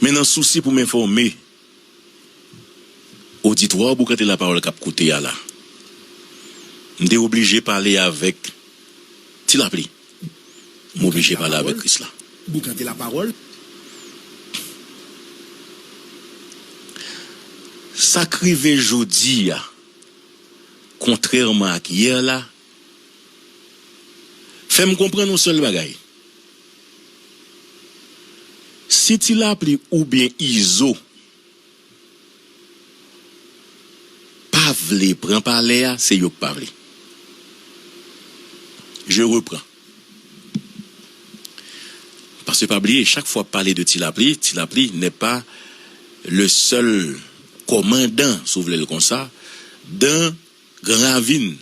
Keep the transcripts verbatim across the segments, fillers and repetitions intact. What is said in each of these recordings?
Men nan sousi pou m enfòme oditwa Boukante Lapawòl k ap koute a la, m te oblije pale avèk Ti Lapli. M oblije pale avèk Krisla. Boukante Lapawòl. Sa k rive jodi a, kontrèman ak yè la, fè m konprann yon sèl bagay. Si Ti Lapli oubyen Izo pa vle pran palè a, se yo k pa vle. Je reprends. Paske pa bliye, chak fwa w ap pale de Ti Lapli, Ti Lapli n'est pas le seul commandant, si w vle l konsa, dans Gran Ravin.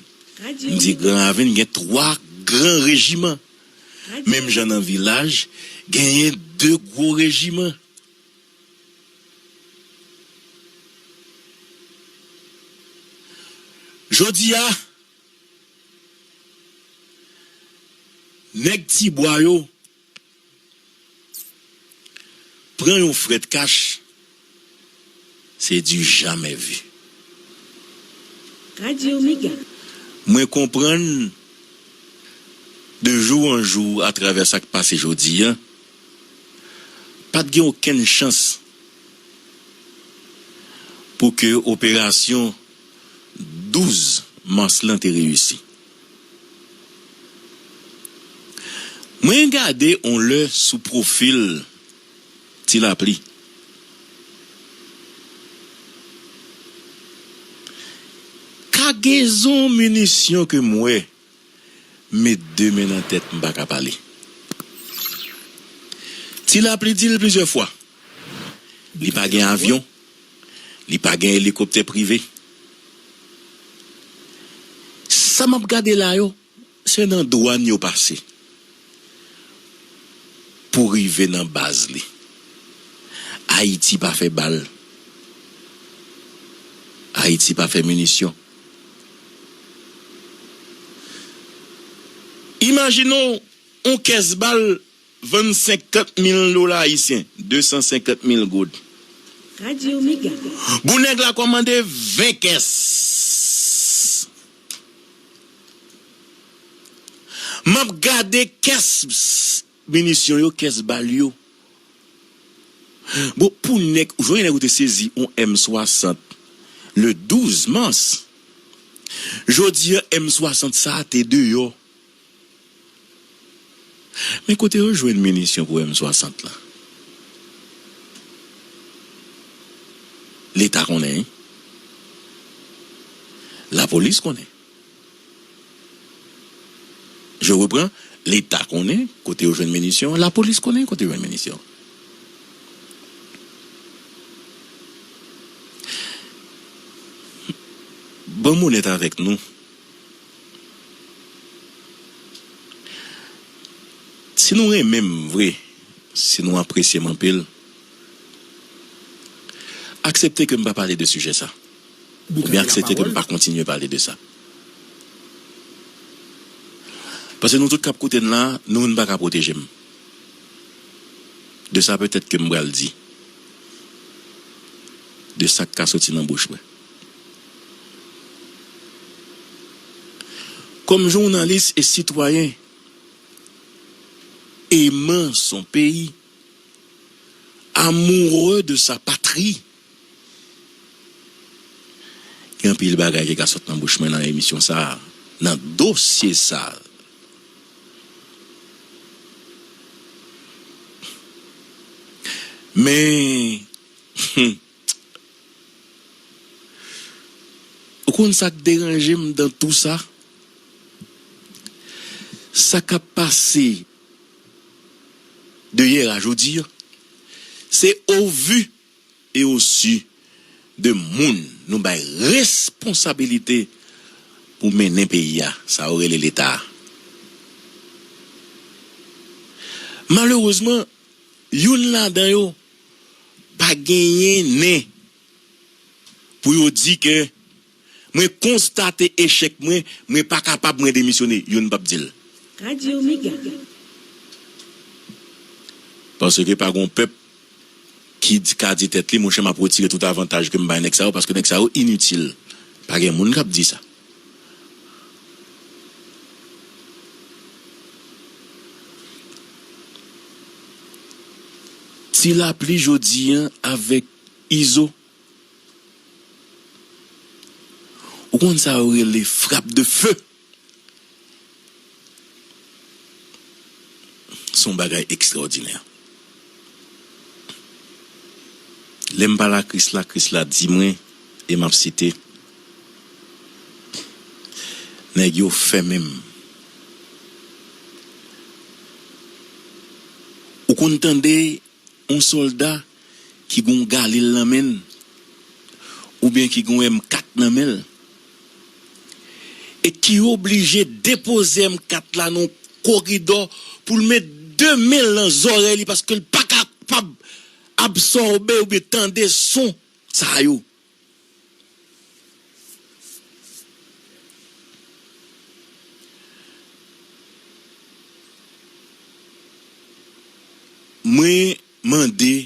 M di Gran Ravin gen twa gran rejiman. Menm jan nan vilaj, genyen de gwo rejiman. Jodi a, nèg Tibwa yo pran yon frèt kach, se du jamais vu. Radyo Mega. Mwen konprann de jou an jou atravè sa k pase jodi a, pa t gen okenn chans pou ke operasyon douz mas lan te reyisi. Mwen gade on lè sou pwofil Ti Lapli. Kagezon minisyon ke m wè, met de men nan tèt, m pa ka pale. Ti Lapli di l plizyè fwa. Li pa gen avyon. Li pa gen elikoptè prive. Sa m ap gade la yo, se nan dwàn yo pase pou rive nan baz li. Ayiti pa fè bal. Ayiti pa fè minisyon. Imajine w, on kès bal vann senkant mil dola ayisyen, de san senkant mil goud. Radyo Mega. Bon, nèg la kòmande ven kès. M ap gade kès minisyon yo, kès bal yo. Bon, pou nèg, ou jwenn nèg ou te sezi on M swasant le douz mas. Jodi a, M swasant sa a te deyò. Men kote yo jwenn minisyon pou M swasant la? Leta konnen, wi. Lapolis konnen. Je reprends, Leta konnen kote yo jwenn minisyon, lapolis konnen kote yo jwenn minisyon. Ban m onèt avèk nou. Si nou renmen m vre, si nou apresye m anpil, aksepte ke m pa pale de sijè sa. Oubyen aksepte ke m pa kontinye pale de sa. Paske nou tout k ap koute m la, nou youn pa ka pwoteje m de sa petèt ke m pral di, de sa k ka soti nan bouch mwen. Kòm jounalis e sitwayen, aimant son pays, amoureux de sa patrie, gen anpil bagay ki ka sot nan bouch mwen nan emisyon sa a, nan dosye sa a. Men, ou konn sa k deranje m dans tout ça? Sa k ap pase de yè a jodi a, se au vu et au su de moun nou bay responsabilite pou mennen peyi a, sa yo rele Leta a. Malerezman, youn ladan yo pa genyen nen pou yo di ke mwen konstate echèk mwen, mwen pa kapab, mwen demisyone. Youn p ap di l. Radyo Mega. Paske pa gon pèp li di, ka di tèt li, monchè, m ap retire tout avantaj ke m bay nèg sa yo, paske nèg sa yo initil. Pa gen moun k ap di sa. Ti Lapli jodi a avèk Izo. Ou konn sa yo rele frap de fe? Se yon bagay ekstraòdinè. Lè m pale a Kris la, Kris la di mwen, e m ap site, nèg yo fèmen m. Ou konn tande yon sòlda ki gen yon galil nan men l, oubyen ki gen yon M kat nan men l, e ki oblije depoze M kat la nan yon koridò pou l met de men l nan zòrèy li paske l pa kapab absòbe oubyen tande son sa yo. Mwen mande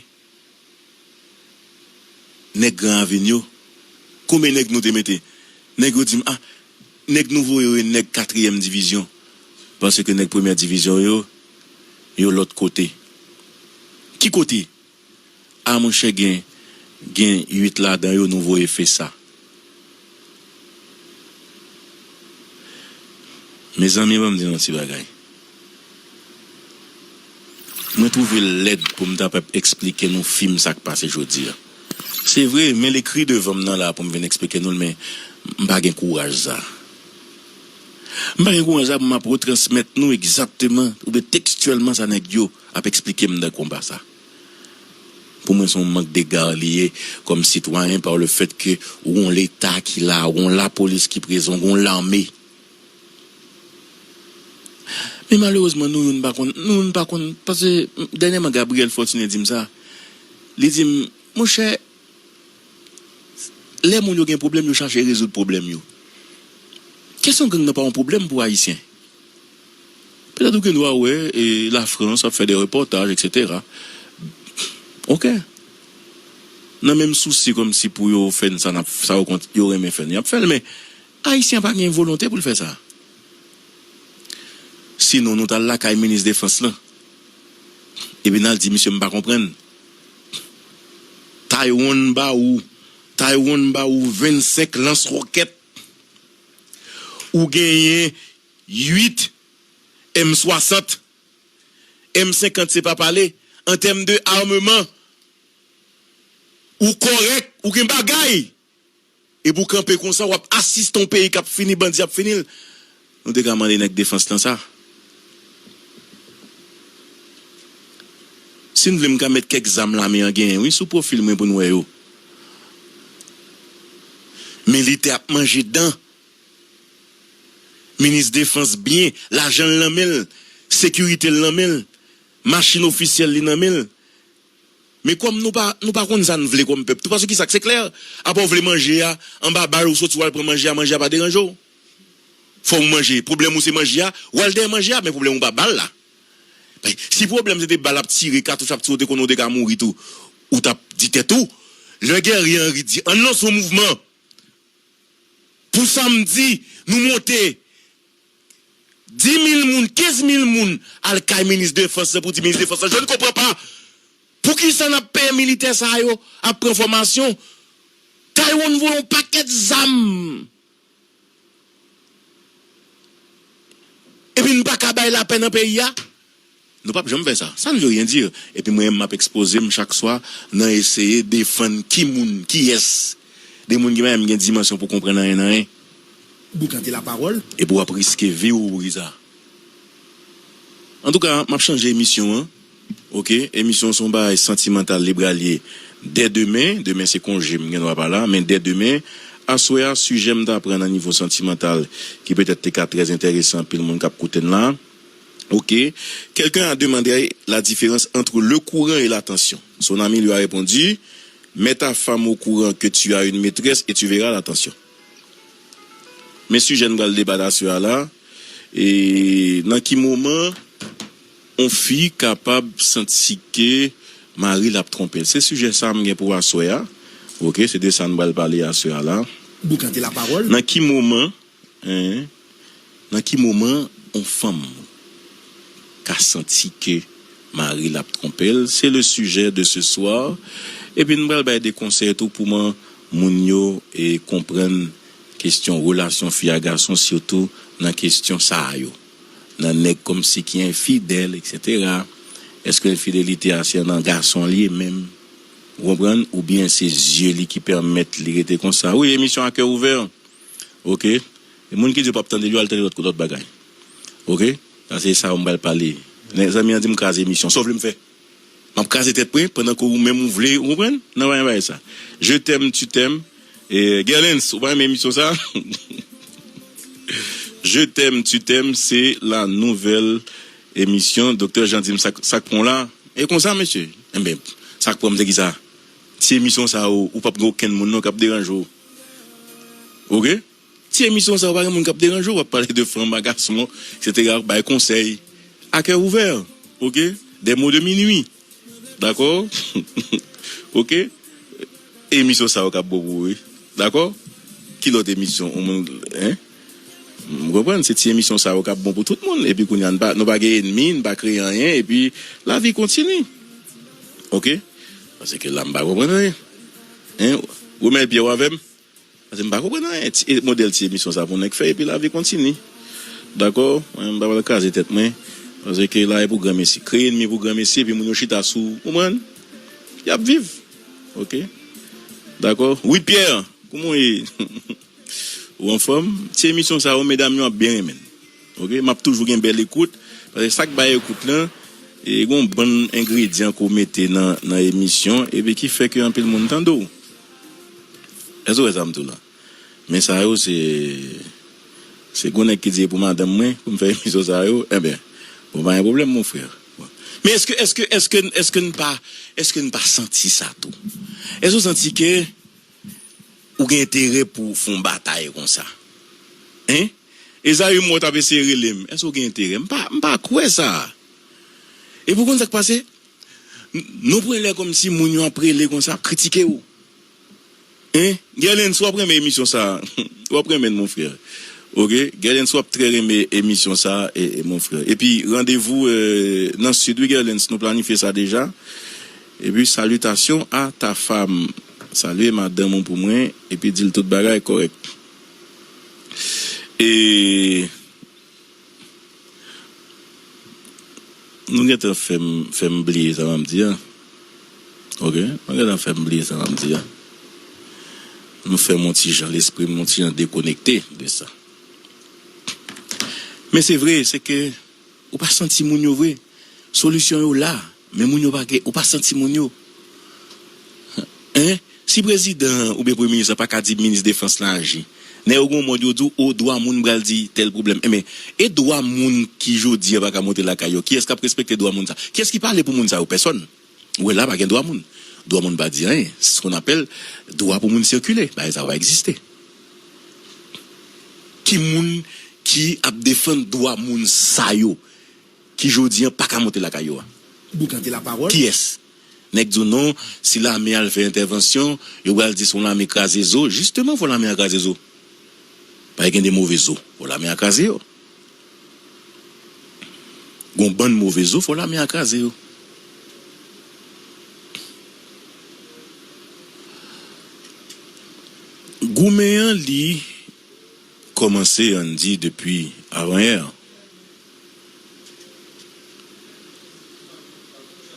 nèg Gran Ravin yo, konbyen nèg nou te mete? Nèg yo di m, a, nèg nou voye yo, e nèg katriyèm divizyon. Paske nèg premyè divizyon yo, yo lòt kote. Ki kote? A, monchè, gen, gen uit ladan yo nou voye FESA. Mezanmi, ban m di nou yon ti bagay. Mwen twouve l lèd pou m ta p ap eksplike nou fim sa k pase jodi a. Se vre, men l ekri devan m nan la pou m vin eksplike nou l, men m pa gen kouraj sa. M pa gen kouraj sa pou m ap retransmèt nou egzakteman oubyen tekstyèlman sa nèg yo ap eksplike m nan konba sa. Pou mwen, se yon mank dega li ye kòm sitwayen, pa le fèt ke ou gon Leta ki la, ou gon lapolis ki prezan, ou gon lame. Men malerezman, nou youn pa konn, nou youn pa konn, paske dènyèman Gabriel Fortuné di m sa. Li di m, monchè, lè moun yo gen pwoblèm, yo chache rezoud pwoblèm yo. Kesyon gang nan pa yon pwoblèm pou Ayisyen. Petèt ou gen dwa wè, e, Lafrans ap fè de repòtaj, etsetera. Oke. Nan menm sousi kòmsi pou yo fè n sa n ap, sa yo kont, yo renmen fè n, y ap fè l, men Ayisyen pa gen volonte pou l fè sa. Sinon, nou t al lakay minis defans lan. Epi n al di, misye, m pa konprann. Taiwan ba ou, Taiwan ba ou vennsenk lans wòkèt. Ou genyen uit M swasant. M senkant se pa pale. An tèm de ameman, ou kòrèk, ou gen bagay. Epi w kanpe konsa, w ap asiste yon peyi k ap fini, bandi ap fini l. Nou te ka mande nèg defans lan sa. Si n vle, m ka met kèk zam lame an genyen, wi, sou pwofil mwen pou n wè yo. Militè ap manje dan. Minis defans byen, lajan l nan men l, sekirite l nan men l, machin ofisyèl li nan men l. Men kòm nou pa, nou pa konn sa n vle kòm pèp tou, paske kisa k se klè, apa w vle manje a, anba bal ou soti w al pran manje a, manje a pa deranje w. Fò w manje, pwoblèm ou se manje a, w al dèyè manje a, men pwoblèm ou pa bal la. Si pwoblèm se te bal ap tire, katouch ap tire, ou te konnen w te ka mouri tou, ou t ap di tèt ou, lè Guerrier Henry di, ann lanse yon mouvman, pou samdi, nou monte dis mil moun, kenz mil moun al kay minis defans lan pou di minis defans lan, je ne comprends pas. Poukisa n ap peye militè sa yo ap pran fòmasyon? Taiwan voye yon pakèt zam. Epi n pa ka bay lapè nan peyi a? Nou p ap janm fè sa. Ça ne veut rien dire. Epi mwen menm, m ap ekspoze m chak swa nan eseye defann ki moun, kiyès. De moun ki pa menm gen dimansyon pou konprann anyen nan anyen. Boukante lapawòl. Epi w ap riske vi w pou ki sa. Antouka, m ap chanje emisyon an. Oke, emisyon se yon bagay santimantal li pral ye dè demen. Demen se konje, m gen dwa pa la, men dè demen, aswè a, sijè m ta pran nan nivo santimantal, ki petèt te ka trè enteresan anpil moun k ap koute n la. Ok. Quelqu'un a demandé la différence entre le courant et l'attention. Son ami lui a répondu, mets ta femme au courant que tu as une maîtresse et tu verras l'attention. Men sijè n pral debat aswè a la, e nan ki moman yon fi kapab santi ke mari l ap twonpe l. Se sijè sa a m gen pou aswè a. Oke, se de sa n pral pale aswè a la. Boukante lapawòl. Nan ki moman, en, nan ki moman yon fanm ka santi ke mari l ap twonpe l? C'est le sujet de ce soir. Epi n pral bay de konsèy tou pou man, moun yo e konprann kesyon relasyon fi a gason, sitou nan kesyon sa a yo. Nan nèg kòmsi ki enfidèl, etsetera. Èske enfidelite a se nan gason li ye menm? Ou konprann? Oubyen se zye li ki pèmèt li rete konsa? Wi, emisyon a kè ouvè. Oke. E moun ki di yo p ap tande l, yo al tande lòt, lòt bagay. Oke? Sa se sa yo m pral pale. Zanmi an di m kraze emisyon. Sa w vle m fè? M ap kraze tèt mwen pandan ke ou menm ou vle, ou konprann? Nan bagay sa. Je t'aime, tu t'aimes. E Gerlens, ou pa renmen emisyon sa? Je t'aime, tu t'aimes, c'est la nouvelle émission. Doktè Jean di m sa k, sa k pran w la. E konsa, mesye. Enben, sa k pran m se ki sa? Ti emisyon sa yo, ou p ap gen okenn moun non k ap deranje w. Oke? Ti emisyon sa yo, pa gen moun k ap deranje w. W ap pale de fanm a gason, etsetera. W ap bay konsèy. A kè ouvè. Oke? Des mots de minuit. Dakò? Oke? Emisyon sa yo k ap bon pou ou, wi. Dakò? Ki lòt emisyon? Ou moun, en? M konprann, se ti emisyon sa yo k ap bon pou tout moun. Epi kounye a, n pa, nou pa gen enmi, n pa kreye anyen, epi lavi kontini. Oke? Paske la, m pa konprann anyen. En? Ou menm, Pyè, w avè m? Paske m pa konprann anyen. Ti, e, modèl ti emisyon sa pou nèg fè, epi lavi kontini. Dakò? Mwen, m pa pral kraze tèt mwen. Paske la, e pou granmesi. Kreye enmi pou granmesi, epi moun yo chita sou, konprann? Y ap viv. Oke? Dakò? Wi, Pyè, kouman w ye? Ou anfòm? Ti emisyon sa yo, medam yo ap byen renmen l. Oke? M ap toujou gen bèl ekout. Paske sa k bay ekout lan, e gen yon bann engredyan ke w mete nan, nan emisyon, epi ki fè ke anpil moun tande w. Èske w wè sa m di w la? Men sa yo, se, se gwo nèg ki di e pou madanm mwen, pou m fè emisyon sa yo, enben, bon, pa gen pwoblèm, mon frè. Bon. Men èske, èske, èske, èske n pa, èske n pa santi sa tou? Èske w santi ke ou gen enterè pou w fè yon batay konsa? Hein? Ezayi, m wè w t ap eseye rele m. Èske w gen enterè? M pa, m pa kwè sa. Epi w konn sa k pase? N-, nou pran lè kòmsi moun yo ap rele konsa, ap kritike w. Hein? Gerlens, w ap renmen emisyon sa a. W ap renmen l, mon frè. Oke? Gerlens, w ap trè renmen emisyon sa a, e, e, mon frè. Epi, randevou, euh, nan Sid, wi, Gerlens, nou planifye sa deja. Epi, salutations à ta femme. Salye madanm ou pou mwen, epi di l tout bagay kòrèk. E nou gentan fè m, fè m bliye sa m ap di a. Oke? Nou gentan fè m bliye sa m ap di a. Nou fè m yon ti jan, lespri m yon ti jan dekonekte de sa. Men se vre, se ke ou pa santi moun yo vre. Solisyon yo la, men moun yo pa gen, ou pa santi moun yo. Hein? Si prezidan oubyen premye minis la pa ka di minis defans lan aji, nèg yo gon mòd yo di w, o, dwa moun pral di tèl pwoblèm. Enben, e dwa moun ki jodi a pa ka monte lakay yo, kiyès k ap respekte dwa moun sa? Kiyès ki pale pou moun sa yo? Pèsòn. Ou wè la pa gen dwa moun. Dwa moun pa di anyen. Se sa n apèl dwa pou moun sikile. Bagay sa yo pa egziste. Ki moun ki ap defann dwa moun sa yo ki jodi a pa ka monte lakay yo a? Boukante lapawòl. Kiyès? Nèg di w non, si lame al fè entèvansyon, yo pral di se yon lame kraze zo. Jisteman, fò lame a kraze zo. Paske gen de move zo, fò lame a kraze yo. Gon bann move zo, fò lame a kraze yo. Goumen an, li kòmanse, ann di, depi avanyè.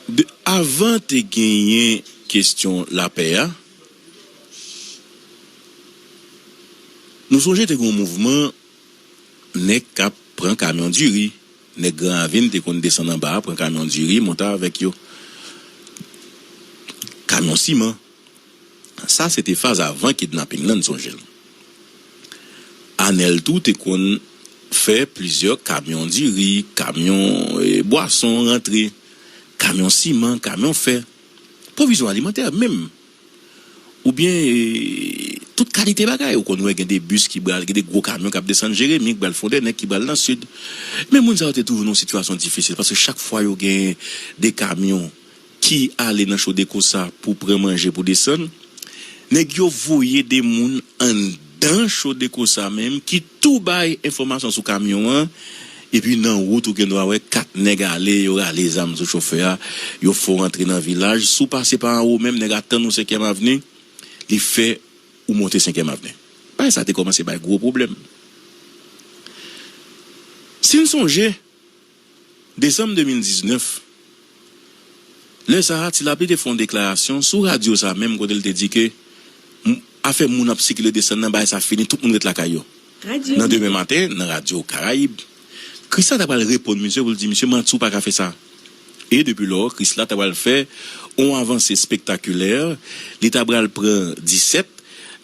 De, avan te genyen kesyon lapè a, nou sonje te gen yon mouvman nèg k ap pran kamyon diri. Nèg Gran Ravin te konn desann anba a, pran kamyon diri, monte avèk yo. Kamyon siman. Sa se te faz avan kidnaping lan, n sonje l. Anèl tou te konn fè plizyè kamyon diri, kamyon, e, bwason rantre, kamyon siman, kamyon fè, pwovizyon alimantè menm. Oubyen, e, tout kalite bagay. Ou konn wè gen de bis ki pral, gen de gwo kamyon k ap desann Jeremi, ki pral Fondènè, ki pral nan Sid. Men moun sa yo te toujou nan yon sitiyasyon difisil, paske chak fwa yo gen de kamyon, ki ale nan Chodeco sa pou pran manje pou desann, nèg yo voye de moun anndan Chodeco sa menm ki tou bay enfòmasyon sou kamyon an. Epi nan wout ou gen dwa wè kat nèg ale, yo rale zam sou chofè a, yo fè w rantre nan vilaj. Si w pase pa anwo menm, nèg a tann ou Senkyèm Avni, li fè ou monte Senkyèm Avni. Bagay sa te kòmanse bay gwo pwoblèm. Si n sonje, desanm de mil diznèf, lè sa a, Ti Lapli te fè yon deklarasyon sou radyo sa menm kote l te di ke m- afè moun ap sikile desann nan, bagay sa fini, tout moun ret lakay yo. Nan demen maten, nan radyo Karayib, Krisla ta pral reponn misye pou l di, "Misye, manti, ou pa ka fè sa." E depi lò, Krisla ta pral fè yon avanse espektakilè. Li ta pral pran disèt,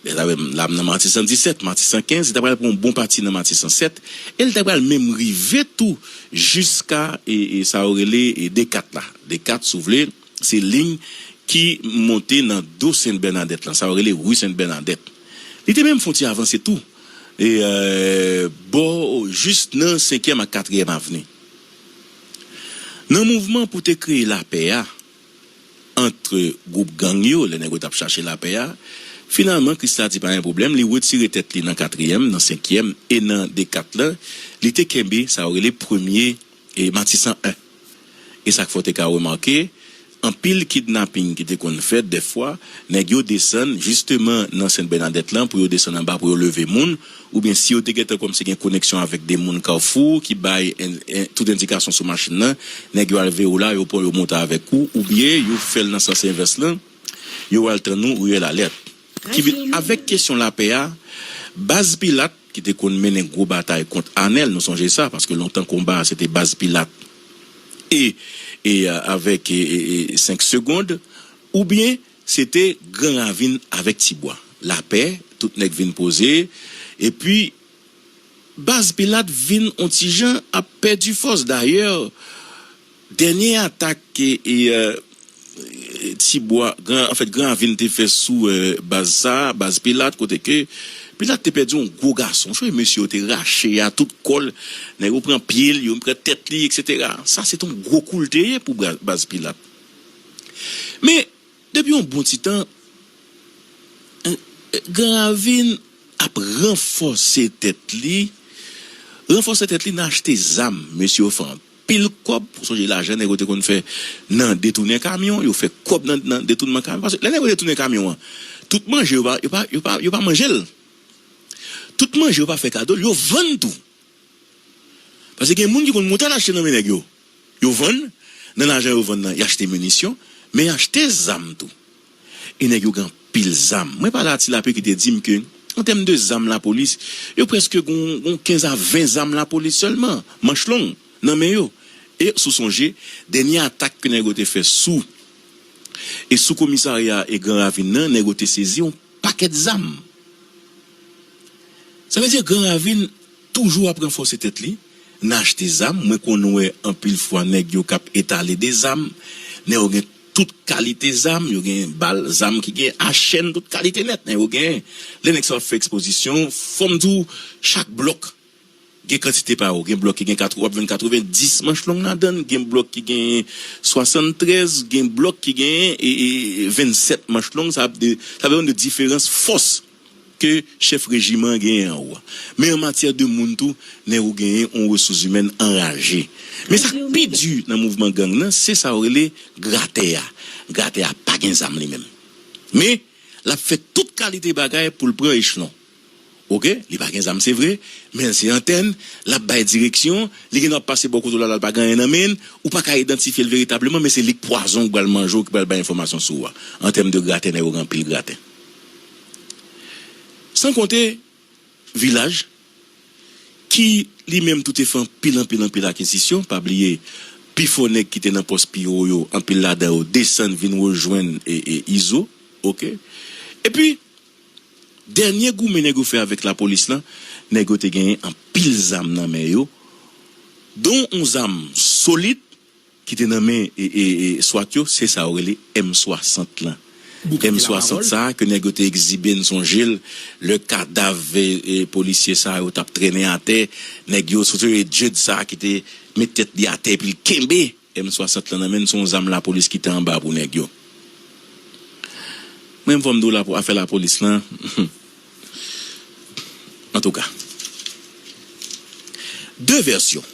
lè sa menm, la nan Matisan disèt, Matisan kenz, li ta pral pran yon bon pati nan Matisan sèt, e li ta pral menm rive tou jiska, e, e sa yo rele, e, D kat la. D kat, si w vle, se liy ki monte nan do Sent Bènadèt lan, sa yo rele ri Sent Bènadèt. Li te menm fè yon ti avanse tou, e, e, bò, jis nan Senkyèm ak Katriyèm Avni. Nan mouvman pou te kreye lapè a ant gwoup gang yo, lè nèg yo t ap chache lapè a, finalman, Krisla di pa gen pwoblèm, li retire tèt li nan Katriyèm, nan Senkyèm e nan D kat lan, li te kenbe sa yo rele premye, e, Matisan en. E sa k fè w te ka remake, anpil kidnaping ki te konn fèt, dèfwa, nèg yo desann jisteman nan Sent Bènadèt lan pou yo desann anba pou yo leve moun, oubyen si yo te gentan kòmsi gen koneksyon avèk de moun Kafou ki bay en- en- tout endikasyon sou machin nan, nèg yo al veye w la, yo pran yo monte avèk ou, oubyen yo fè l nan sans envès lan, yo al tann ou riyèl Alèt. Ki vin avèk kesyon lapè a, baz Pilat, ki te konn mennen gwo batay kont Anèl, nou sonje sa, paske lontan konba a se te baz Pilat e, e, a- avèk, e, e, e, Senk Segonn, oubyen se te Gran Ravin avèk Tibwa. Lapè, tout nèg vin poze, epi baz Pilat vin on ti jan ap pèdi fòs. Dayè, dènye atak ke, e, e, Tibwa, Gran, anfèt, Gran Ravin te fè sou, e, baz sa, baz Pilat, kote ke Pilat te pèdi yon gwo gason. Chwe mesye yo te rache a tout kò l, nèg yo pran pye l, yo pran tèt li, etsetera. Sa se te yon gwo kou l te ye pou bra- baz Pilat. Men, depi yon bon ti tan, e, e, Gran Ravin ap ranfòse tèt li, ranfòse tèt li nan achte zam. Mesye yo fè anpil kòb, ou sonje lajan nèg yo te konn fè nan detounen kamyon, yo fè kòb nan, nan detounman kamyon. Paske lè nèg yo detounen kamyon an, tout manje yo pa, yo pa, yo pa, yo pa manje l. Tout manje yo pa fè kado l, yo vann tou. Paske gen moun ki konn moute al achte nan men nèg yo. Yo vann, nan lajan yo vann nan, y achte minisyon, men y achte zam tou. E nèg yo gen anpil zam. Mwen pale a Ti Lapli ki te di m ke, an tèm de zam lapolis, yo prèske gon, gon kenz a ven zam lapolis sèlman, manch long, nan men yo. E si w sonje, dènye atak ke nèg yo te fè sou, e sou komisarya e Gran Ravin nan, nèg yo te sezi yon pakèt zam. Sa vle di Gran Ravin toujou ap ranfòse tèt li nan achte zam. Mwen konn wè anpil fwa nèg yo k ap etale de zam. Nèg yo gen tout kalite zam. Yo gen bal, zam ki gen a chèn, tout kalite nèt. Nèg yo gen, lè nèg sa ap fè ekspozisyon, fò m di w, chak blòk gen kantite pa yo. Gen blòk ki gen katr- w ap jwenn katrevenndis manch long ladan l, gen blòk ki gen swasanntrèz, gen blòk ki gen, e, e, vennsèt manch long. Sa ap de, sa ap depann de diferans fòs ke chèf rejiman an genyen an ou a. Men an matyè de moun tou, nèg ou genyen yon resous imèn anraje. Men sa k pi di nan mouvman gang nan, se sa yo rele gratè a. Gratè a pa gen zam li menm. Men, l ap fè tout kalite bagay pou l pran echelon. Oke, li pa gen zam, se vre, men se antèn, l ap bay direksyon, li gen dwa ap pase bò kote w la, l pa gen anyen nan men l, ou pa ka idantifye l veritableman, men se li k pwazon k pral manje w, ki pral bay enfòmasyon sou ou a. An tèm de gratè, nèg yo gen anpil gratè. San konte vilaj, ki li menm tou te fè anpil, anpil, anpil akizisyon, pa bliye, pi fò nèg ki te nan pòs pi wo yo, anpil ladan yo desann vin rejwenn, e, e, Izo, oke? Epi, dènye goumen nèg yo fè avèk lapolis lan, nèg yo te genyen anpil zam nan men yo, don yon zam solid ki te nan men, e, e, e, swat yo, se sa yo rele M swasant lan. M swasant sa a ke nèg yo te egzibe, n sonje l, lè kadav, e, e, polisye sa yo t ap trennen atè, nèg yo, se te Jude sa a ki te met tèt li atè epi l kenbe M swasant lan nan men l, se yon zam lapolis ki te anba pou nèg yo. Mwen, m fò m di w, afè lapolis lan, antouka, de vèsyon.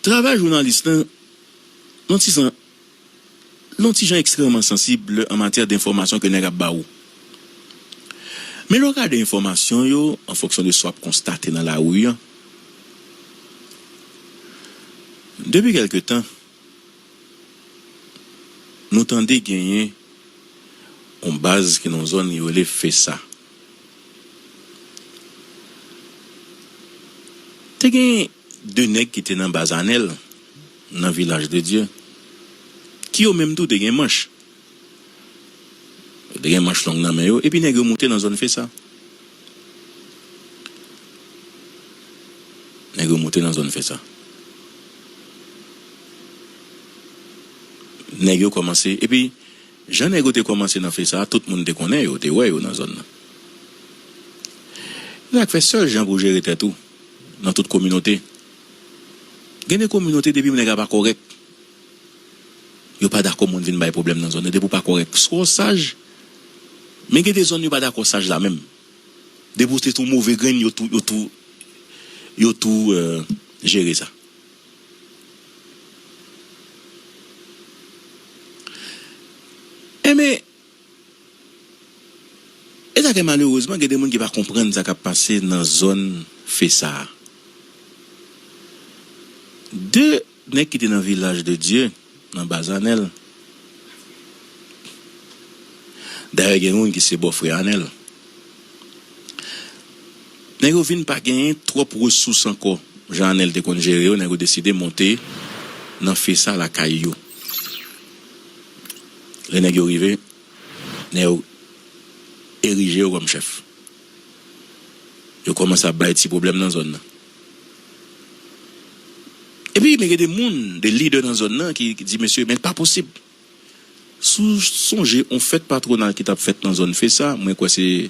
Travay jounalis lan, yon ti jan, yon ti jan ekstrèmman sansib an matyè de enfòmasyon ke nèg ap ba ou. Men lè w gade enfòmasyon yo, an fonksyon de sa w ap konstate nan lari an, depi kèlke tan, nou tande genyen yon baz ki nan yon zòn yo rele Fesa. Te gen de nèg ki te nan baz Anèl, nan Vilaj de Dye, ki yo menm tou te gen manch. Yo te gen manch long nan men yo, epi nèg yo moute nan zòn Fesa. Nèg yo moute nan zòn Fesa. Nèg yo kòmanse, epi jan nèg yo te kòmanse nan Fesa, tout moun te konnen yo, te wè yo nan zòn nan. Se sa k fè sèl jan pou w jere tèt ou nan tout kominote. Gen de kominote, depi nèg la pa kòrèk, yo pa dakò moun vin bay pwoblèm nan zòn nan, depi w pa kòrèk. Swa w saj, men gen de zòn yo pa dakò saj la menm. Depi w se yon move grenn, yo tou, yo tou, yo tou, euh, jere sa. Enben, e sa ke malerezman, gen de moun ki pa konprann sa k ap pase nan zòn Fesa a. De nèg ki te nan Vilaj de Dye, nan baz Anèl. Dayè, gen youn ki se bòfrè Anèl. Nèg yo vin pa genyen twòp resous ankò. Jan Anèl te konn jere yo, nèg yo deside monte nan Fesa lakay yo. Lè nèg yo rive, nèg yo erije yo kòm chèf. Yo kòmanse ap bay ti pwoblèm nan zòn nan. Epi, men gen de moun, de lidè nan zòn nan ki, ki di, "Mesye, men pa posib." Si w sonje yon fèt patwonal ki t ap fèt nan zòn Fesa, mwen kwè se,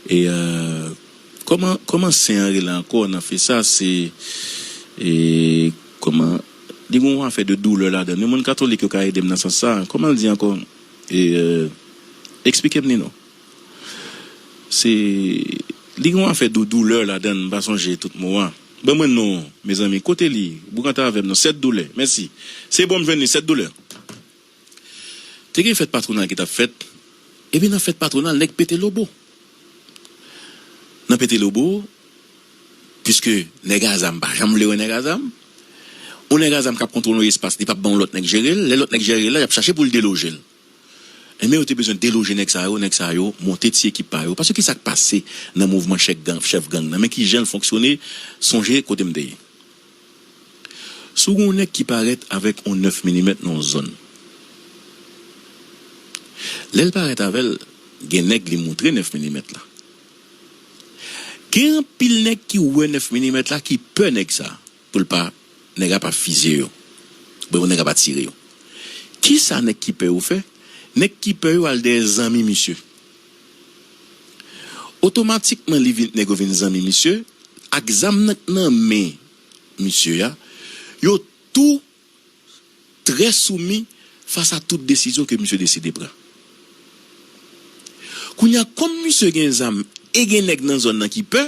e, euh, kòman, kòman sen an rele ankò nan Fesa, se, e, kòman, li gen yon afè de doulè ladan l. Men moun katolik yo ka ede m nan sans sa. Kòman l di ankò? E, euh, eksplike m li non. Se, li gen yon afè dou, doulè ladan l, m pa sonje tout mo a. Ban mwen non, mezanmi, kote li? Boukante avè m non, sèt doulè. Mèsi. Se bon, m jwenn li, sèt doulè. Te gen fèt patwonal ki t ap fèt, epi nan fèt patwonal, nèg pete lobo. Nan pete lobo, piske nèg a zam pa janm vle wè nèg a zam, yon nèg a zam k ap kontwole yon espas, li p ap ban yon lòt nèg jere l, lè lòt nèg jere l la, y ap chache pou l deloje l. Enben, yo te bezwen deloje nèg sa yo, nèg sa yo monte ti ekip pa yo. Paske ki sa k pase nan mouvman chèf gang, chèf gang nan? Men ki jan l fonksyone, sonje kote m te ye. Si w gen yon nèg ki parèt avèk yon nèf milimèt nan yon zòn, lè l parèt avè l, gen nèg li moutre nèf milimèt la. Gen anpil nèg ki wè nèf milimèt la, ki pè nèg sa, pou l pa, nèg la pa fizye yo, oubyen pou nèg la pa tire yo. Kisa nèg ki pè yo fè? Nèg ki pè yo al dèyè zanmi misye. Otomatikman, li vin, nèg yo vin zanmi misye, ak zam nan k nan men misye a, yo tou trè soumi fas a tout desizyon ke misye deside pran. Kounye a, kòm misye gen zam e gen nèg nan zòn nan ki pè,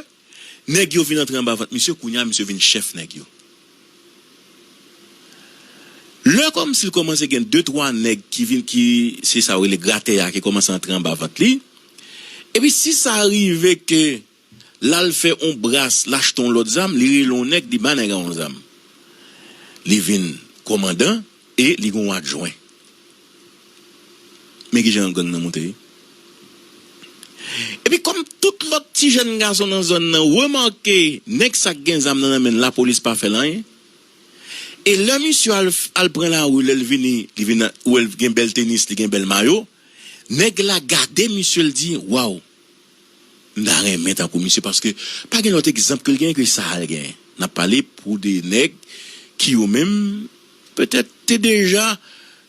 nèg yo vin antre anba vant misye, kounye a, misye vin chèf nèg yo. Lè kòmsi l kòmanse gen de, twa nèg ki vin, ki, se sa yo rele gratè a, ki kòmanse antre anba vant li, epi si sa rive ke l al fè on bras, l achte on lòt zam, li rele on nèg, li ba nèg la on zam. Li vin kòmandan e li gen on adjwen. Men kijan gang nan moute wi. Epi kòm tout lòt ti jèn gason nan zòn nan remake nèg sa k gen zam nan nan men l, lapolis pa fè l anyen. E lè misye al, al pran lari, lè l vini, li vin, ou wè l gen bèl tenis, li gen bèl mayo, nèg la gade misye, l di, waw, m ta renmen tankou misye, paske pa gen lòt egzanp ke l genyen ke sa a l genyen. N ap pale pou de nèg ki yo menm, petèt, te deja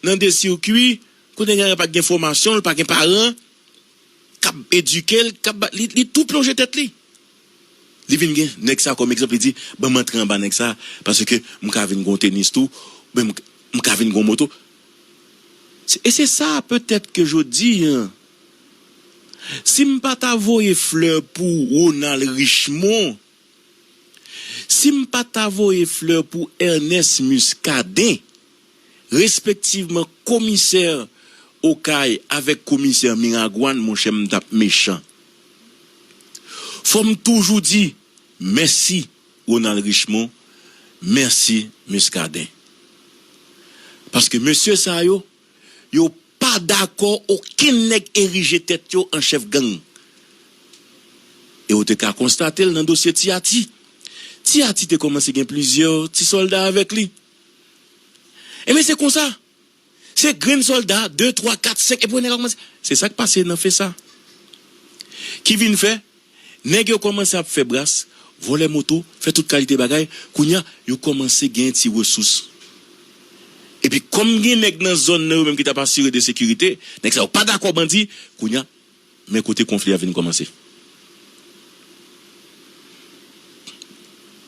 nan de sikwi, kote nèg la pa t gen fòmasyon, l pa gen paran k ap edike l, k ap ba, li, li tou plonje tèt li. Li vin gen nèg sa kòm egzanp, li di, "Ban m antre anba nèg sa, paske m ka vin gon tenis tou, oubyen m, m ka vin gon moto." Se- E se sa, petèt ke jodi a, si m pa ta voye flè pou Ronald Richemond, si m pa ta voye flè pou Ernest Muscadin, respektivman komisè Okay avèk komisè Miragwàn, monchè, m t ap mechan. Fò m toujou di mèsi Ronald Richemond, mèsi Muscadin. Paske mesye sa yo, yo pa dakò okenn nèg erije tèt yo an chèf gang. E ou te ka konstate l nan dosye Ti Ati. Ti Ati te kòmanse gen plizyè ti sòlda avèk li. Ebyen, se konsa. Se grenn sòlda, de, twa, kat, senk, epi nèg la kòmanse. Se sa k pase nan FESA. Ki vin fè, nèg yo kòmanse ap fè bras, vòlè moto, fè tout kalite bagay. Kounye a, yo kòmanse gen ti resous. Epi, kòm gen nèg nan zòn nan yo menm ki t ap asire de sekirite, nèg sa yo pa dakò bandi, kounye a, men kote konfli a vin kòmanse.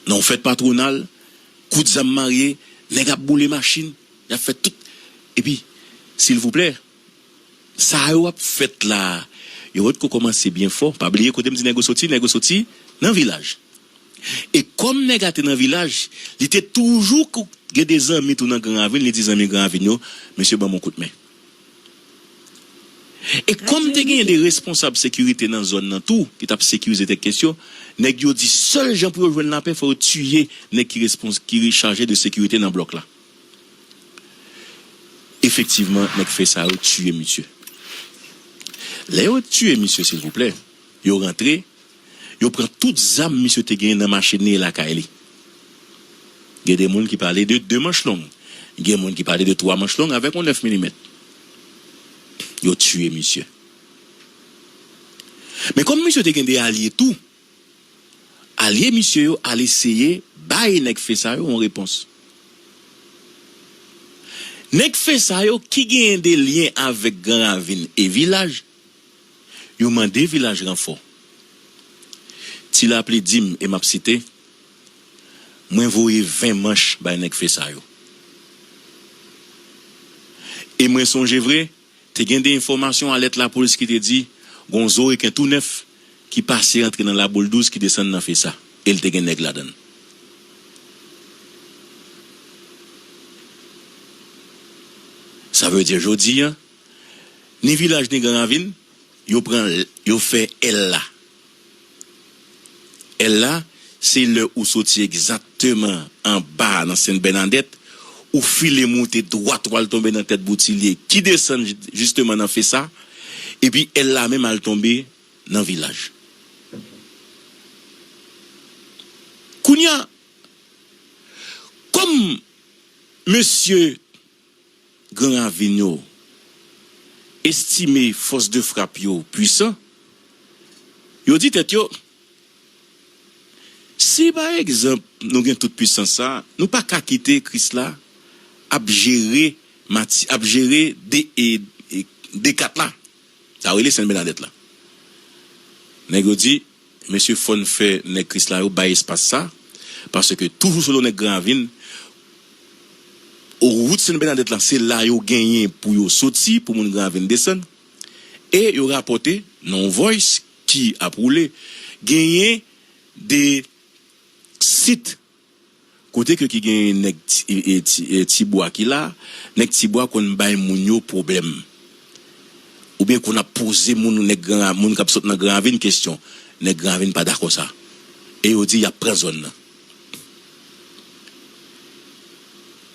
Nan yon fèt patwonal, kout zam marye, nèg ap boule machin, y ap fè tout. Epi, silvouplè, sa yo ap fèt la, yo potko kòmanse byen fò. Pa bliye kote m di nèg yo soti, nèg yo soti nan vilaj. E kòm nèg la te nan vilaj, li te toujou kou- gen de zanmi tou nan Gran Ravin, li di zanmi Gran Ravin yo, "Mesye, ban m yon kout men." E kòm te gen de responsab sekirite nan zòn nan tou, ki t ap sekirize tèt kèsyon, nèg yo di sèl jan pou yo jwenn lapè, fò yo tiye nèg ki respons- ki chaje de sekirite nan blòk la. Efektivman, nèg FESA yo tiye misye. Lè yo tiye misye, silvouplè, yo rantre, yo pran tout zam misye te genyen nan machin li e lakay li. Gen de moun ki pale de de manch long. Gen moun ki pale de twa manch long avèk yon nèf milimèt. Yo tiye misye. Men kòm misye te gen de alye tou, alye misye yo al eseye bay nèg FESA yo yon repons. Nèg FESA yo ki genyen de lyen avèk Gran Ravin e vilaj, yo mande vilaj ranfò. Ti Lapli di m, e m ap site, "Mwen voye ven manch bay nèg FESA yo. E mwen sonje vre, te gen de enfòmasyon alèt lapolis ki te di, gon zo reken tou nèf ki pase antre nan Laboul douz ki desann nan FESA. E l te gen nèg ladan l." Sa vle di, jodi a, ni vilaj ni Gran Ravin, yo pran, yo fè L la. L la, se lè ou soti egzakteman anba nan Sent Bènadèt, ou file moute dwat, ou al tonbe nan tèt Boutilye, ki desann ji- jisteman nan FESA, epi L la menm al tonbe nan vilaj. Kounye a, kòm mesye Gran Ravin yo estime fòs de frap yo pwisan, yo di tèt yo, si pa egzanp nou gen tout pwisans sa, nou pa ka kite Krisla ap jere mati, ap jere de, e, e, de kat la. Sa rele Sent Bènadèt la. Nèg yo di, mesye, fò n fè nèg Krisla yo bay espas sa, paske toujou selon nèg Gran Ravin, wout Sent Bènadèt la, se la yo genyen pou yo soti, pou moun Gran Ravin desann. E yo rapòte, nan yon voice ki ap woule, genyen de sit kote ke ki gen nèg ti, e, e, ti, e, Tibwa ki la, nèg Tibwa konn bay moun yo pwoblèm. Oubyen konn ap poze moun, nèg Gran, moun k ap sot nan Gran Ravin kesyon. Nèg Gran Ravin pa dakò sa. E yo di y ap pran zòn nan.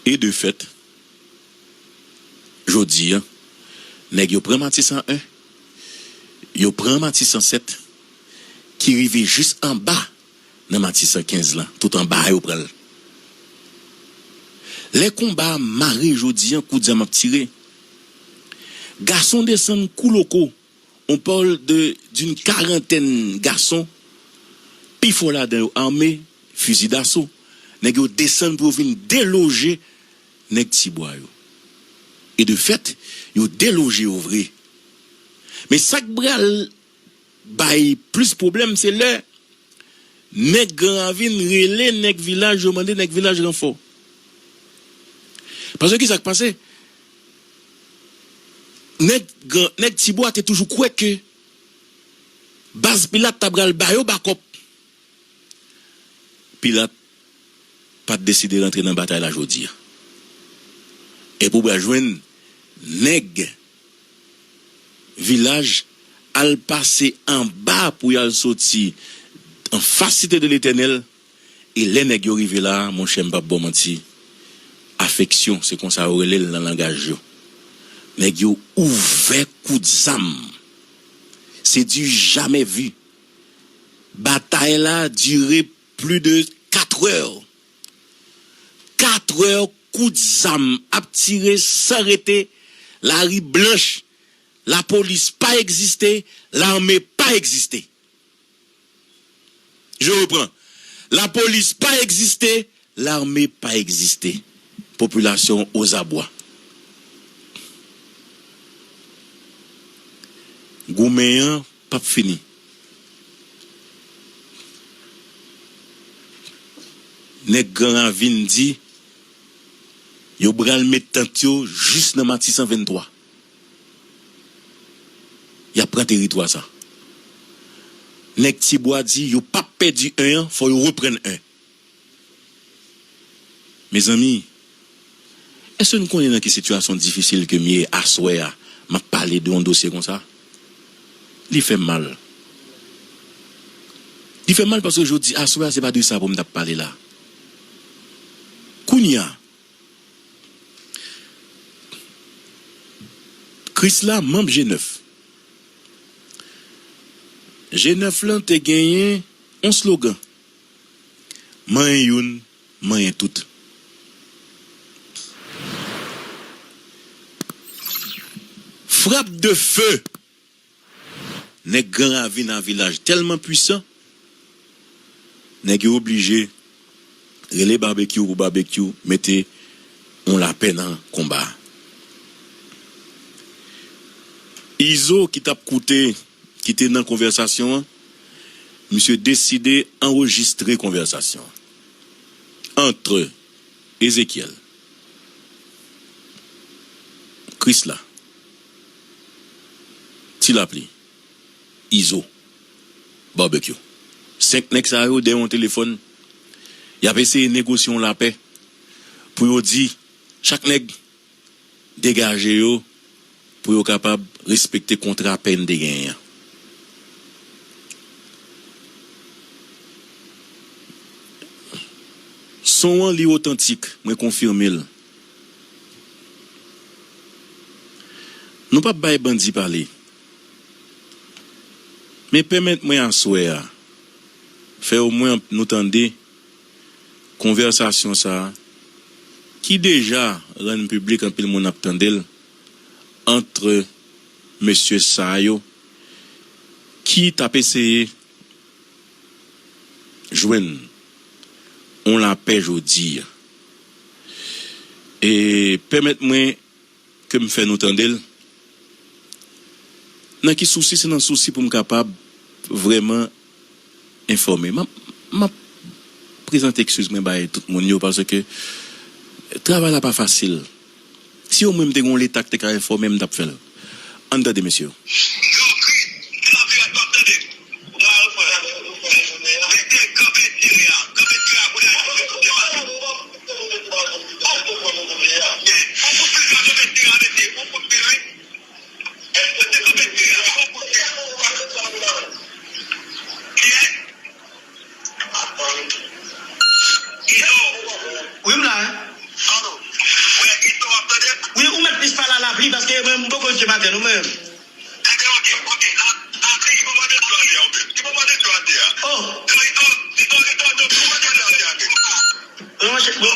E de fèt, jodi a, nèg yo pran Matisan en, yo pran Matisan sèt, ki rive jis anba nan Matisan kenz lan, tout anba a yo pran l. Lè konba a mare jodi a, kout zam ap tire. Gason desann kou loko, on parle de, d'une quarantaine gason, pifò ladan yo ame, fizi daso. Nèg yo desann pou yo vin deloje nèg Tibwa yo. E de fèt, yo deloje yo vre. Men sa k pral bay plis pwoblèm, se lè Nèg Gran Ravin rele nèg vilaj yo, mande nèg vilaj ranfò. Paske ki sa k pase? Nèg Gran, nèg Tibwa te toujou kwè ke baz Pilat ta pral ba yo bakòp. Pilat pa t deside rantre nan batay la jodi a. Epi w pral jwenn nèg vilaj al pase anba pou y al soti anfas site de Letènèl. E lè nèg yo rive la a, monchè, m p ap ba w manti, afeksyon, se konsa yo rele l nan langaj yo. Nèg yo ouvè kout zam. Se du jamais vu. Batay la dire plis de kat è. Kat è kout zam ap tire san rete, lari blanch, lapolis pa egziste, lame pa egziste. Je reprends. Lapolis pa egziste, lame pa egziste. Popilasyon ozabwa. Goumen an p ap fini. Nèg Gran Ravin di yo pral met tant yo jis nan Matisan venntwa. Y ap pran teritwa sa. Nèg Tibwa di yo p ap pèdi en an, fò yo reprann en. Mezanmi, èske nou konnen nan ki sitiyasyon difisil ke m ye aswè a, m ap pale de yon dosye konsa? Li fè m mal. Li fè m mal paske jodi, aswè a, se pa de sa pou m t ap pale la. Kounye a, Krisla, manm G nèf. G nèf lan te genyen yon slogan. Manyen youn, manyen tout. Frap de fe! Nèg Gran Ravin a Vilaj tèlman pwisan, nèg yo oblije rele Babekyou pou Babekyou mete yon lapè nan konba a. Izo ki t ap koute, ki te nan konvèsasyon an, misye deside anrejistre konvèsasyon an. Antre Ezekyèl, Krisla, Ti Lapli, Izo, Babekyou. Senk nèg sa yo dèyè yon telefòn, y ap eseye negosye yon lapè pou yo di chak nèg degaje yo pou yo kapab respekte kontra pè n te genyen an. Son an li otantik, mwen konfime l. Nou p ap bay bandi pale. Men pèmèt mwen aswè a fè omwen nou tande konvèsasyon sa a, ki deja rann piblik, anpil moun ap tande l, ant mesye sa yo ki t ap eseye jwenn yon lapè jodi a. E pèmèt mwen ke m fè nou tande l. Nan ki sousi? Se nan sousi pou m kapab vrèman enfòme. M ap, m ap prezante eskiz mwen bay tout moun yo, paske travay la pa fasil. Si omwen m te gen yon leta k te ka enfòme m, m t ap fè l. Ann tande, mesye yo. Wi, m la. Wi, ou mèt plis pale a Lapli, paske mwen, m poko rive maten, non, mwen. Oh. Non, chè, bon.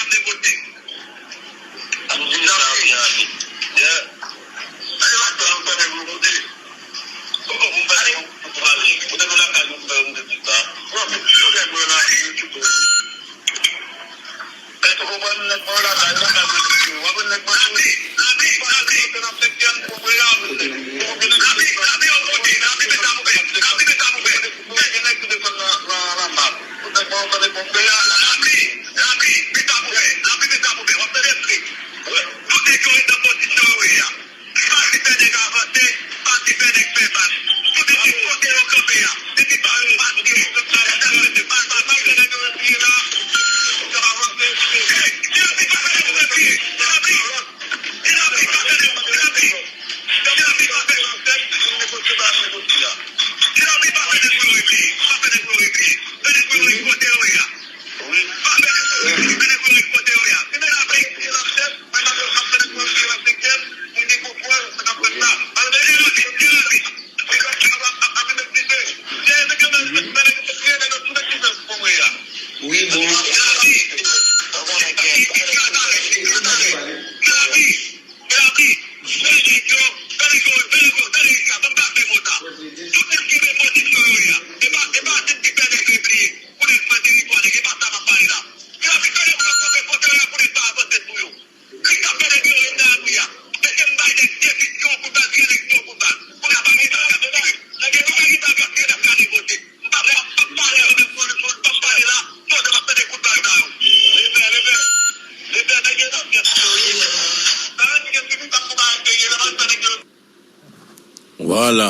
Vwala.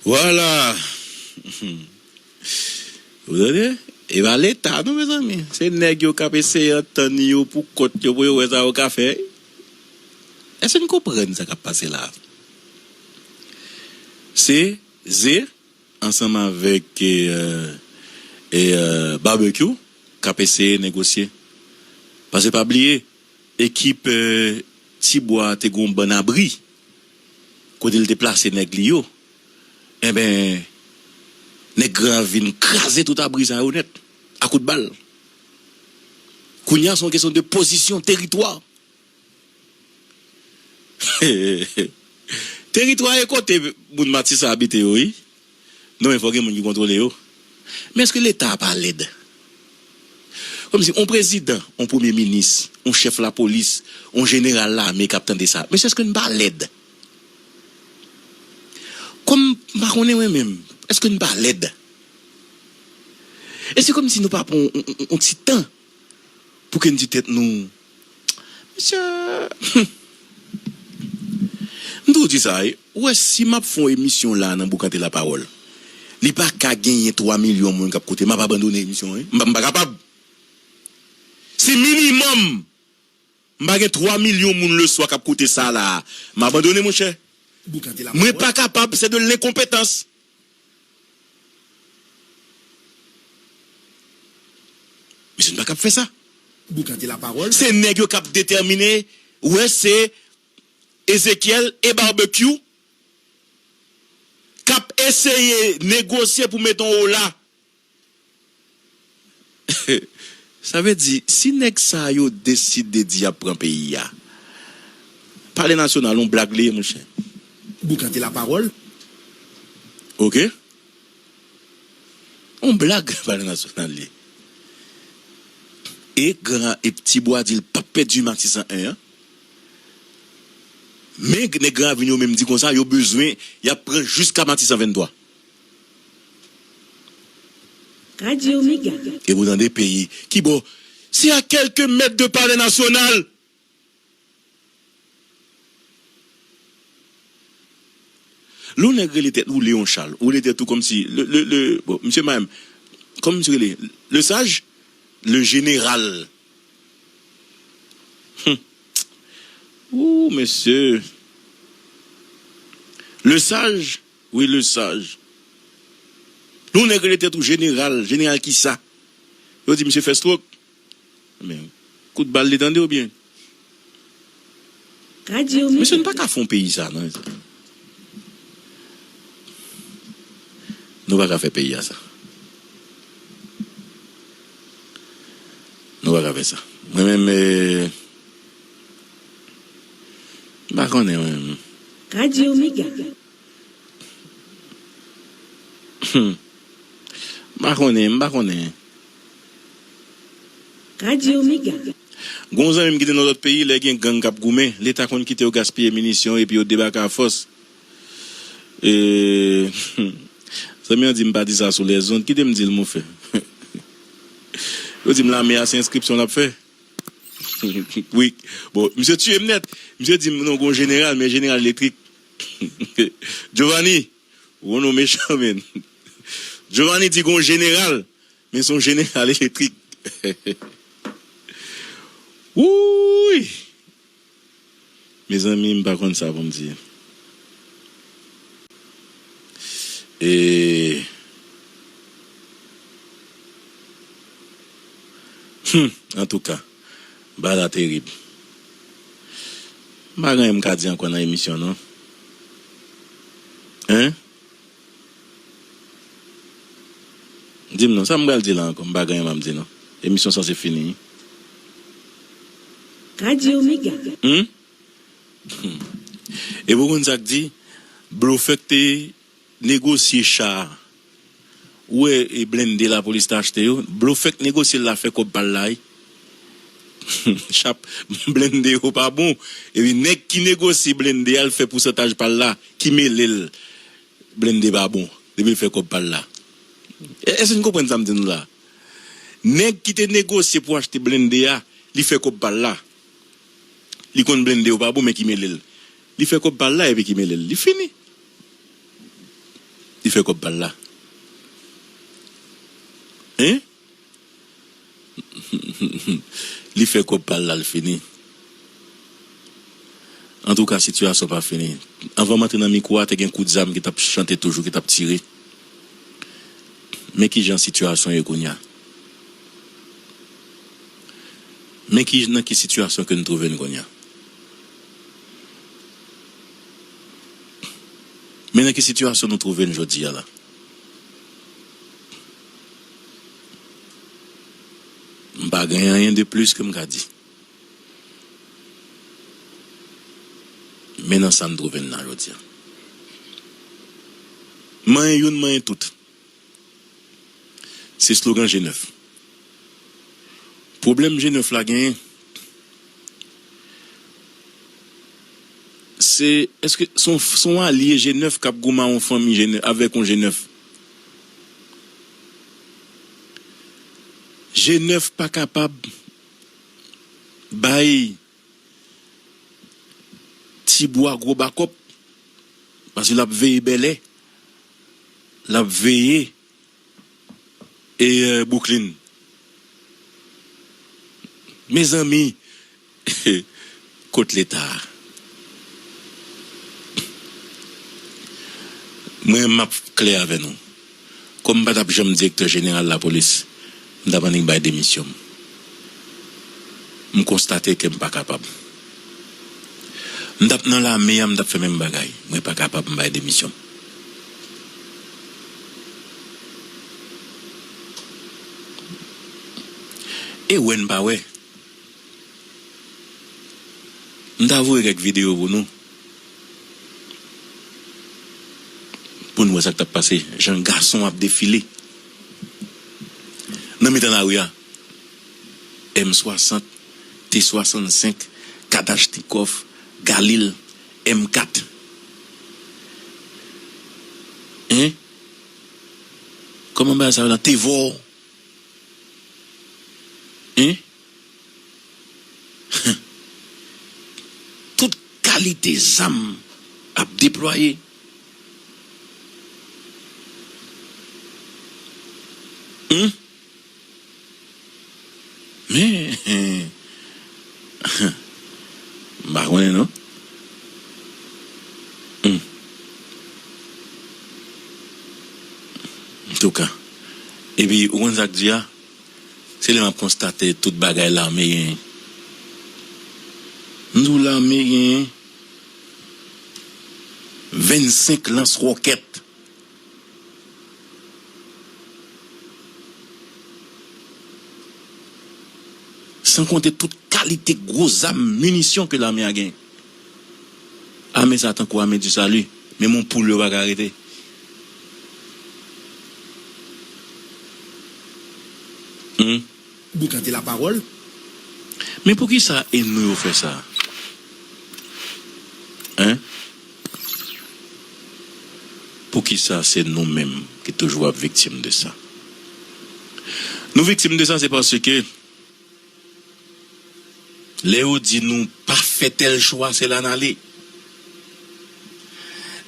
Vwala. Ou tande? E pa leta non, mezanmi. Se nèg yo k ap eseye antann yo pou kont yo, pou yo wè sa yo ka fè. Èske n konprann sa k ap pase la? Se ze ansanm avèk, e, e, e, Barbecue k ap eseye negosye. Paske pa bliye, ekip, e, Tibwa te gen yon bann abri kote l te plase nèg li yo. Enben, nèg Gran Ravin kraze tout abri sa yo nèt a kout bal. Kounye a, se yon kesyon de pozisyon, teritwa. Teritwa e kote moun Matisan abite yo, wi. Non, men fòk gen moun ki kontwole yo. Men èske Leta a pa lèd? Kòmsi on prezidan, on premye minis, on chèf lapolis, on jeneral lame k ap tande sa. Mesye, èske n pa lèd? Kòm m pa konnen mwen menm, èske n pa lèd? E se kòmsi nou pa pran on, on, on, on ti tan pou ke n di tèt nou, mesye, m toujou di sa, wi. Ou wè, si m ap fè yon emisyon la nan Boukante Lapawòl, li pa ka genyen twa milyon moun k ap koute, m ap abandone emisyon an, wi. M pa, m pa kapab. Si minimòm m pa gen twa milyon moun leswa k ap koute sa la a, m abandone, monchè. Mwen pa kapab, c'est de l'incompétence. Mesye, n pa kab fè sa. Boukante lapawòl. Se nèg yo k ap detèmine, wè, se Ezekiel e Barbecue k ap eseye negosye pou mete yon ola. Sa vle di, si nèg sa yo deside di y ap pran peyi a, Palè Nasyonal, yon blag li ye, monchè. Boukante lapawòl. Oke. Yon blag, Palè Nasyonal li ye. E Gran e Ti Bwa di l p ap pèdi Matisan en an. Men nèg Gran Ravin yo menm di konsa, yo bezwen, y ap pran jiska Matisan venntwa. Radyo Mega. E pou tande peyi. Kibò? Se a kèlke mèt de Palè Nasyonal. Lè yon nèg rele tèt ou Leon Charles, ou rele tèt ou kòmsi le, le, le, bon, misye menm, kòman misye rele? Le Sage, le Général. Hum. Ooh, mesye. Le Sage, wi, Le Sage. Lè yon nèg rele tèt ou Jeneral, Jeneral kisa? Yo di misye fè stroke. Men, kout bal li tande oubyen? Radyo Mega. Mesye, nou pa ka fè yon peyi sa, non. Nou pa ka fè peyi a sa. Nou pa ka fè sa. Mwen menm, eh, m pa konnen, mwen menm. Radyo Mega. Hmm. M pa konnen, m pa konnen. Radyo Mega. Gon zanmi m ki te nan lòt peyi, lè gen gang k ap goumen, Leta konn kite yo gaspiye minisyon epi yo debake afòs. E, zanmi an di m pa di sa sou lèzond, kite m di l, monfè. Yo di m lame a se enskripsyon l ap fè. Wi. Bon, misye tiye m nèt. Misye di m, non, gon jeneral, men jeneral elektrik. Giovanni, ou gon non mechan, men. Giovanni di gon jeneral, men se yon jeneral elektrik. Wouy! Mezanmi, m pa konn sa pou m di. E, hmm, antouka, bagay la terib. M pa gen anyen m ka di ankò nan emisyon, non. Hein? Di m non, sa m pral di la ankò? M pa gen anyen m ap di non. Emisyon sanse fini wi. Radyo Mega. Hmm? Hmm. E pou konn sa k di, blofè k te negosye cha a. Ou wè, e blende lapolis te achte yo, blofè k negosye l la fè kòb pa l la wi. Chap, blende yo pa bon. Epi nèg ki negosye blende a, l fè pousantaj pa l la, ki mele l. Blende pa bon. Depi l fè kòb pa l la. E, èske n konprann sa m di nou la? Nèg ki te negosye pou achte blende a, li fè kòb pa l la. Li konn blende yo pa bon, men ki mele l. Li fè kòb pa l la, epi ki mele l. Li fini. Li fè kòb pa l la. Hein? Li fè kòb pa l la, l fini. Antouka, sitiyasyon pa fini. Anvan m antre nan mikwo a, te gen kout zam ki t ap chante toujou, ki t ap tire. Men kijan sitiyasyon ye kounye a. Men ki, nan ki sitiyasyon ke n twouve n kounye a. Men nan ki sitiyasyon nou twouve n jodi a la. M pa gen anyen de plis ke m ka di. Men nan sa n twouve n la jodi a. Manyen youn, manyen tout. Se slogan G nèf. Pwoblèm G nèf la genyen, se, èske se yon, se yon alye G nèf k ap goumen a yon fanmi G nèf, avèk yon G nèf? G nèf pa kapab bay Ti Bwa gwo bakòp, paske l ap veye Bèlè, l ap veye e, e, Brooklyn. Mezanmi, kot Leta a? Mwen, m ap klè avè nou. Kòm m pa t ap janm direktè jeneral lapolis, m t ap annik bay demisyon m. M konstate ke m pa kapab. M t ap nan lame a, m t ap fè menm bagay. Mwen pa kapab, m bay demisyon m. E wè n pa wè. M ta voye kèk videyo pou nou. Pou n wè sa k t ap pase. Jan gason ap defile. Nan mitan lari a. M swasant, T swasannsenk, Kalachnikòv, Galil, M kat. Hein? Kòman bagay sa yo la? Tevò. Hein? Tout kalite zam ap deplwaye. Humm. Men, m pa konnen non. Humm. Antouka. Epi, ou konn sa k di a? Se lè m ap konstate tout bagay lame genyen. M di w lame genyen vennsenk lans wòkèt. San konte tout kalite gwo zam, minisyon ke lame a genyen. Ame sa tankou ame di sali, menm yon poul yo pa ka arete. Humm. Boukante lapawòl. Men poukisa e nou yo fè sa? Hein? Poukisa se nou menm ki toujou ap viktim de sa? Nou viktim de sa, se paske lè yo di nou pa fè tèl chwa, se la n ale.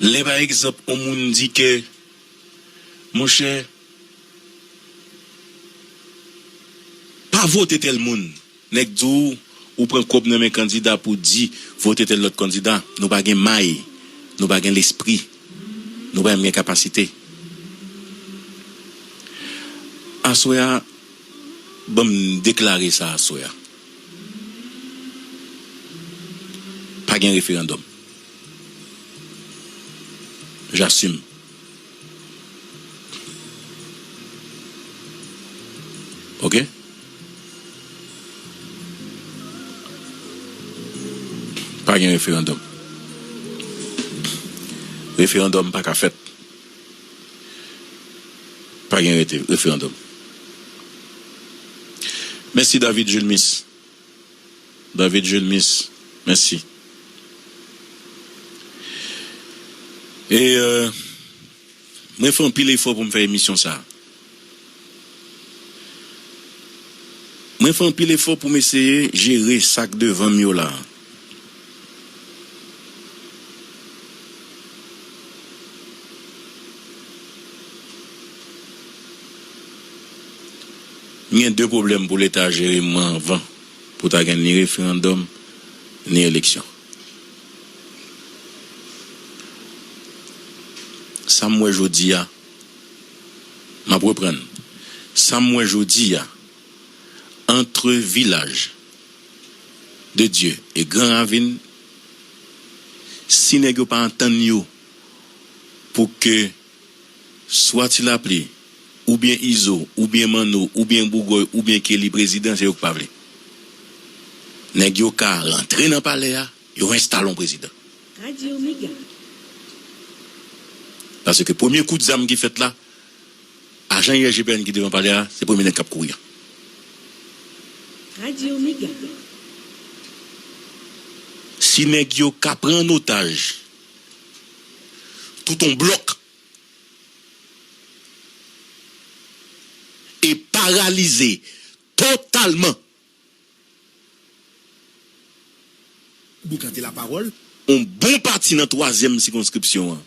Lè, pa egzanp, yon moun di ke, monchè, pa vote tèl moun. Nèg di w, ou pran kòb nan men kandida pou di vote tèl lòt kandida. Nou pa gen may, nou pa gen lespri, nou pa menm gen kapasite. Aswè a, ban m deklare sa aswè a. Pa gen referandòm. J'assume. Ok? Pa gen referandòm. Referandòm pa ka fèt. Pa gen rete-, referandòm. Mèsi, David Julmis. David Julmis, mèsi. E, euh, mwen fè anpil efò pou m fè emisyon sa. Mwen fè anpil efò pou m eseye jere sa k devan m yo la. M gen de pwoblèm pou Leta jere mwen anvan pou ta gen ni referandòm, ni eleksyon. Sa m wè jodi a, m ap reprann. Sa m wè jodi a, entre Village de Dieu et Grand Ravine, si nèg yo pa antann yo pou ke swa Ti Lapli, oubyen Izo, oubyen Manno, oubyen Bougòy, oubyen Kelly prezidan, se yo k pa vle. Nèg yo ka rantre nan palè a, yo enstale yon prezidan. Radyo Mega. Paske premye kout zam ki fèt la, ajan I G P N ki devan palè a, se premye nèg k ap kouri a. Radyo Mega. Si nèg yo ka pran an otaj tout yon blòk e paralize totalman Boukante lapawòl. Yon bon pati nan twazyèm sikonskripsyon an.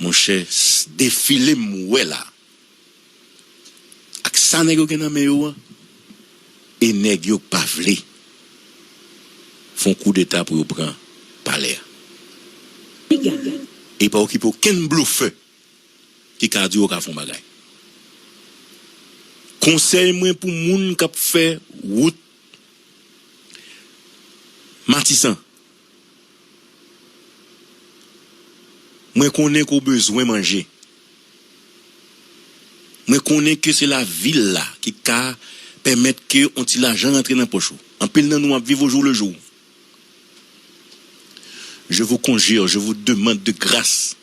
Monchè, s-, defile m wè la. Ak sa nèg yo gen nan men yo an, e nèg yo pa vle fè yon koudeta pou yo pran palè a. E pa okipe okenn blofè ki ka di yo ka fè yon bagay. Konsèy mwen pou moun k ap fè wout Matisan, mwen konnen ke w bezwen manje. Mwen konnen ke se lavil la ki ka pèmèt ke yon ti lajan rantre nan pòch ou. Anpil nan nou ap viv au jour le jour. Je vous conjure, je vous demande de grâce,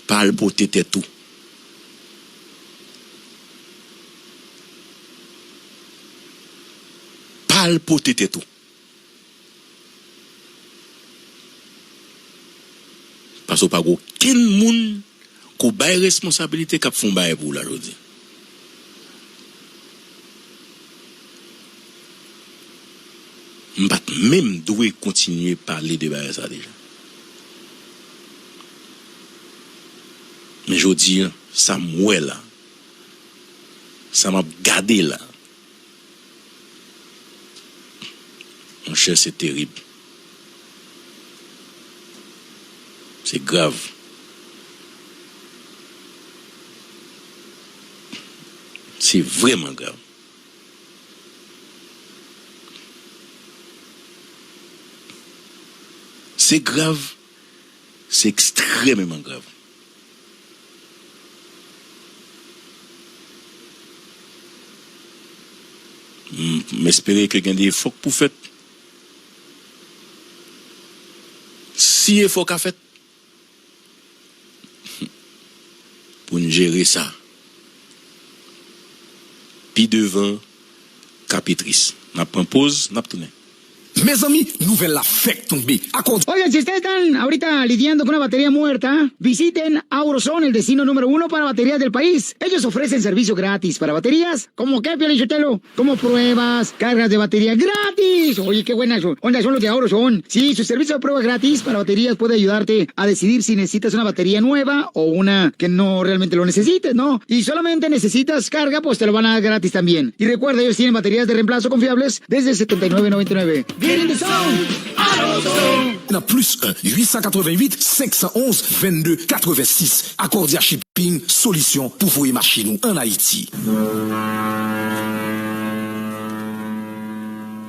pa al pote tèt ou. Pa al pote tèt ou. Paske w pa gen okenn moun ke w bay responsabilite k ap fè yon bagay pou w la jodi. M pa t menm dwe kontinye pale de bagay sa deja. Men jodi a, sa m wè la, sa m ap gade la, monchè, se terib. Se grav. Se vrèman grav. Se grav. Se ekstrèmeman grav. M, m espere ke gen de efò k pou fèt. Si efò ka fèt, pou n jere sa. Pi devan, k ap pi tris. N ap pran poz, n ap tounen. Mezanmi, nouvèl la fèk tonbe. Akò. Oigan, si ustedes están ahorita lidiando con una batería muerta, visiten Auroson, el destino número uno para baterías del país. Ellos ofrecen servicio gratis para baterías, como que, Piolichotelo, como pruebas, cargas de batería gratis. Oye, qué buena son. Onda son los de Auroson. Sí, su servicio de prueba gratis para baterías puede ayudarte a decidir si necesitas una batería nueva o una que no realmente lo necesites, ¿no? Y solamente necesitas carga, pues te lo van a dar gratis también. Y recuerda, ellos tienen baterías de reemplazo confiables desde setenta y nueve noventa y nueve. Get in the zone. Auroson. Nan plis un, huit cent quatre-vingt-huit, cinq cent onze, vingt-deux quatre-vingt-six. Accordia Shipping, solisyon pou voye machin ou ann Ayiti.